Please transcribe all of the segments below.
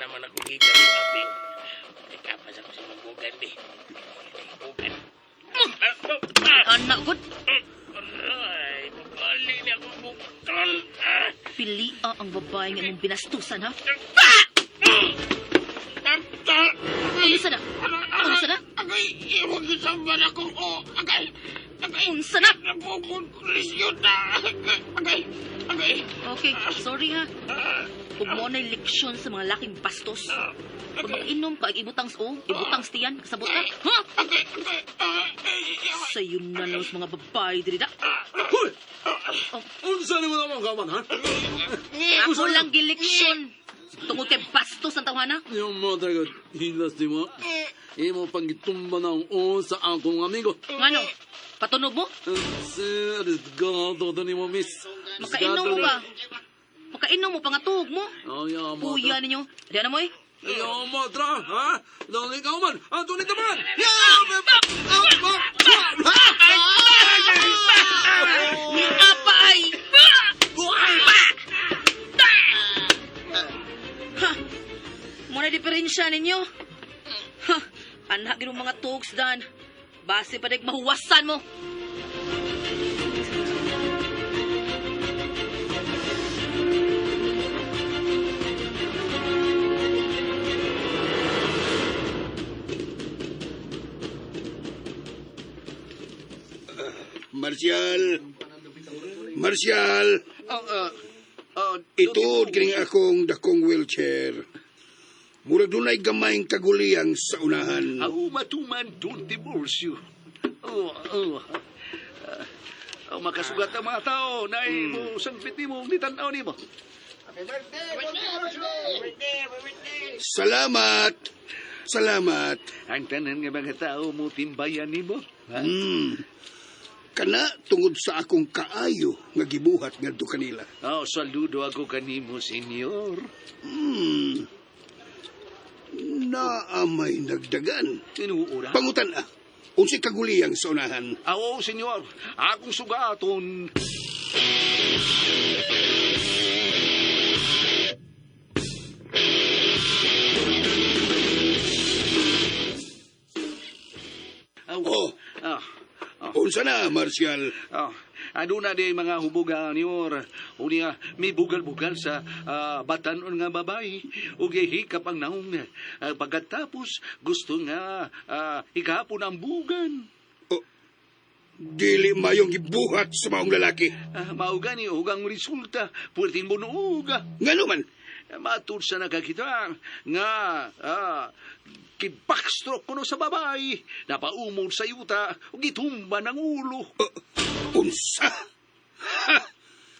naman ako gikan mo, aping. Ikapas ako sa mabugan, di. Bugan. Anak gud, Aray, mabali niya akong bukton. Ah! Pilia ang babae nga imong binastusan, ha? Unsa na? Unsa na? Agay, iwag isamban ako. Oh, agay, agay. Unsa na? Napukod ko na. Agay, agay, agay. Okay, sorry ha. Ug mo na'y leksyon sa mga laking bastos. Kung makainom ka, ay ibutang sa o, ibutang sa tiyan, kasabot ka. Ha? Agay, agay. Sayo na lang sa mga babae diri da. Hoy! Oh. Unsa ni mo naman kaman, ha? Ako lang gileksyon. Tungod kay bastos ang tawhana. Yung mga talaga, hilas di mo. Imo pangitumba na ang o sa akong amigo. Ngano? Patunog mo? Risgado ni mo, miss. Makainom mo ba? Makainom mo, pangatuog mo. Oh, ya, mo. Kuya ninyo. Diyan na mo eh. Yo, mo, tra, ha? Dali ka man. Ah, tuloy ka man. Ya! Apa ay! Ha! Muna diferensya ninyo. Ha! Anak ginong mga tugs dan. Base pa dag mahuwasan mo. Marcial! Marcial! Oh, Ituod kining akong dakong wheelchair. Murag dunay gamayng kaguliyang sa unahan. Ako matuman Don Tiburcio. Oh, oh. Oh, makasugat ang mga tao na mo sangpit nimo nitanaw nimo. Salamat! Salamat! Ang tanan nga mga tao mo timbayan nimo. Ha? Kana tungod sa akong kaayo nga gibuhat ngadto kanila. Oh, saludo ako kanimo, senyor. Naamay nagdagan. Tinuod. Pangutan ah. Unsay kaguliyang sa unahan? Ah, oo, senyor. Akong sugaton. Oh. Ah, Unsa na, Marcial? Ah, ano na di mga hubuga niyor. Unya, may bugal-bugal sa batanon nga babae. Ug hikap ang naong. Pagkatapos, gusto nga ikahapon ang bugan. Oh, dili mayong gibuhat sa maong lalaki. Mao gani ug ang resulta, puwerteng bunuog. Ngano man? Matud sa nakakita nga kibackstroke kuno sa babae, napaumod sa yuta ug gitumba ng ulo. Unsa? Ha!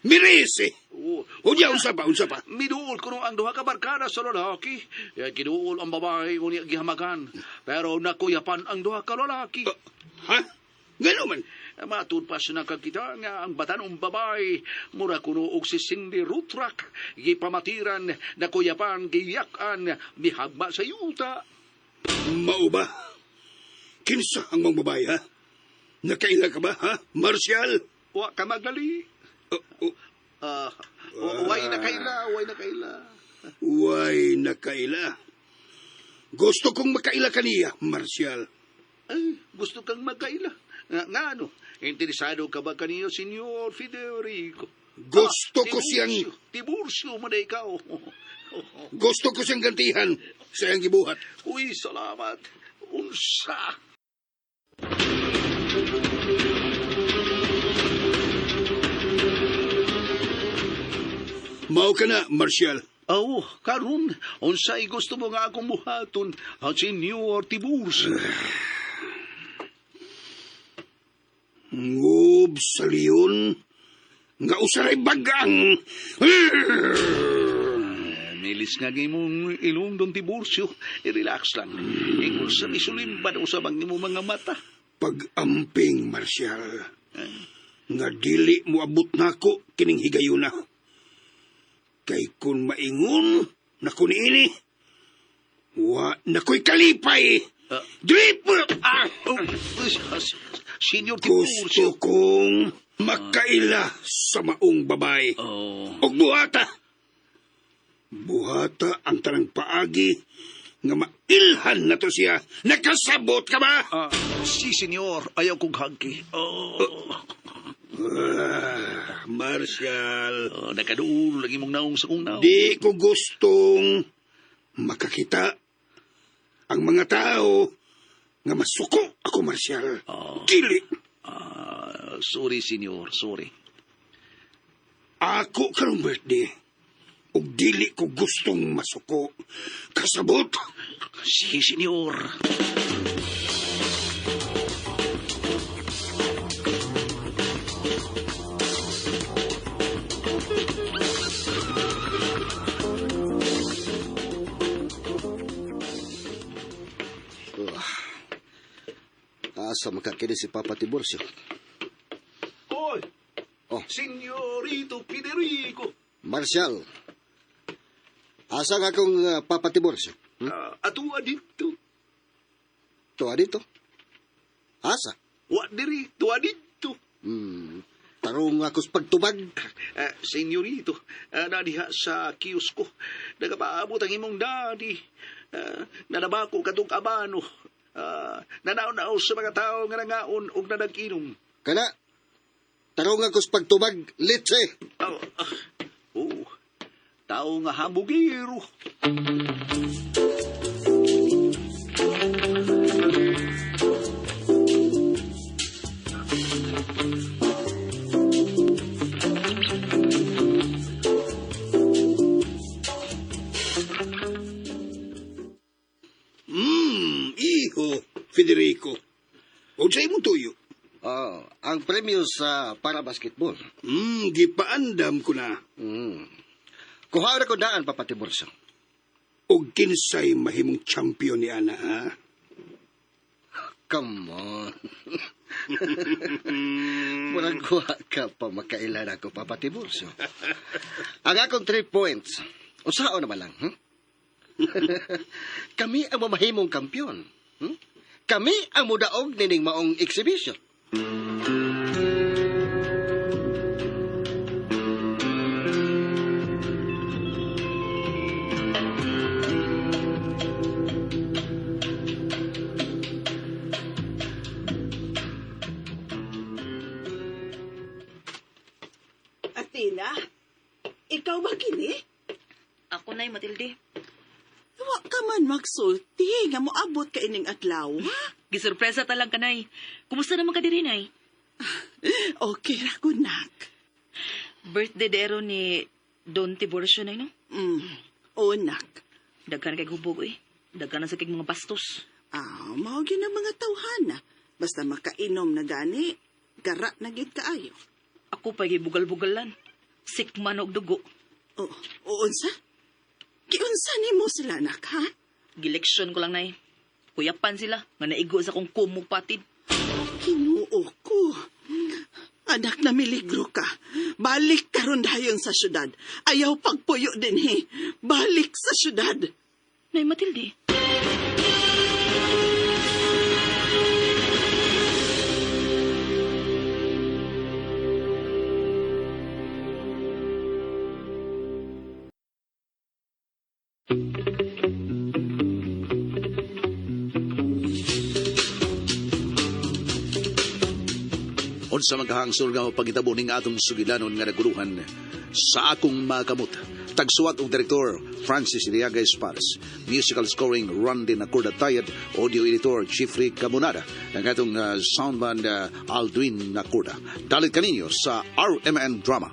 Mirese! Oh, Unya, unsa pa, unsa pa? Miduol kuno ang duha ka barkada sa lalaki. Giduol ang babae unya gihamagan. Pero nakuyapan ang duha ka lalaki. Ha? Ngano man? Matud pa sa nakakita nga ang batanong babae mura kuno og si Cindy Rutrak gipamatiran, nakuyapan, giyakan, mihagba sa yuta. Mao ba? Kinsa ang mga babae, ha? Nakaila ka ba, ha? Marcial? Wa ka magali. Oh, oh, Way nakaila, way nakaila. way nakaila. Gusto kong makaila kaniya, Marcial. Ay, gusto kang magkaila. Nga ano, interesado ka ba kaniyo, Senyor Federico? Gusto ko siyang- Tiburcio mo na ikaw. Gusto ko siyang gantihan sa iyang gibuhat. Uy, salamat. Unsa. Mao ka na, Marcial. Oh, karon, unsay gusto mo nga akong buhaton, ang Senyor Tiburcio? Ngub sa leon. Nga usaray bagang. Milis nga imong ilong, Don Tiburcio. I-relax lang. Ingol sa misulimban usab ang imong mga mata. Pag-amping, Marcial. Nga dili mo abot nako kining higayuna. Kay kun maingon nako niini, wa nako'y kalipay. Dili po! Ah, oh, Senyor Tiburcio. Gusto kong makaila sa maong babae. Oh. Og buhata. Buhata ang tanang paagi nga mailhan na to siya. Nakasabot ka ba? Si senyor, ayaw kong hagki. Oh, Ah, Marshal, oh, nakaduol lagi mong naong sa kong naong. di ko gustong makakita ang mga tao nga masuko ako, Marshal. Dili. Sorry, senyor, sorry. Ako karong birthday. Ug dili ko gustong masuko. Kasabot. Si senyor. Asa makakini si Papa Tiburcio? Oy! Oh. Senyorito Federico. Marshal, asa nga akong Papa Tiburcio? Atua dito. Tuwa dito? Asa? Wa diri, tuwa dito. Tarong ako sa pagtubag. Senyorito, nadiha sa kiosko. Nagapaabot ang imong daddy. Nanabako katong abano. Nanaw-nao sa mga tao nga nangaon og nanag-inom. Kana, tarong ako sa pagtubag, litse. Oh, oh, tao nga hambugiro. Iho, Federico. Unsay imong tuyo? Oh, ang premyo sa para basketball. Gipaandam ko na. Kuha na ko daan, Papa Tiburcio. Og kinsay mahimong champion ni ana, ha? Come on. Murag kuha ka pa makailan ako, Papa Tiburcio. Ang akong 3 points, usao naman lang, Kami ang mamahimong kampiyon. Kami ang mudaog nining maong exhibition. Athena, ikaw ba kini? Ako na, Matilde. Wa ka man magsulti nga moabot ka ining adlaw. ha? Gisurpresa ta lang kanay. Kumusta naman ka diri, Nay? Okay ra ko, nak. Birthday dero ni Don Tiburcio, Nay, no? O, nak. Daghan kay hubog, eh. Daghan na sa kay mga bastos. Ah, mao gyud ang mga tawhana. Basta makainom na gani, gara na gyud kaayo. Ako pa bugal-bugalan. Sikman og dugo. O, o unsa? Giunsa nimo sila, nak, ha? Gileksyon ko lang, Nay. Kuyapan sila. Nga naigo sa akong kumog patid. Kinuo ko. Anak na miligro ka. Balik karon dayon sa syudad. Ayaw pagpuyo dinhi. Balik sa syudad. Nay, Matilde. Unsa magkahangsol nga pagitabo ning atong sugilanon nga naguluhan sa akong makamot. Tagsuwat og direktor Francis Iriaga Espares. Musical scoring Randy Nacorda Tayad, audio editor Jeffrey Camonada, ang atong soundman Aldwin Nacorda. Dalit kaninyo sa RMN Drama.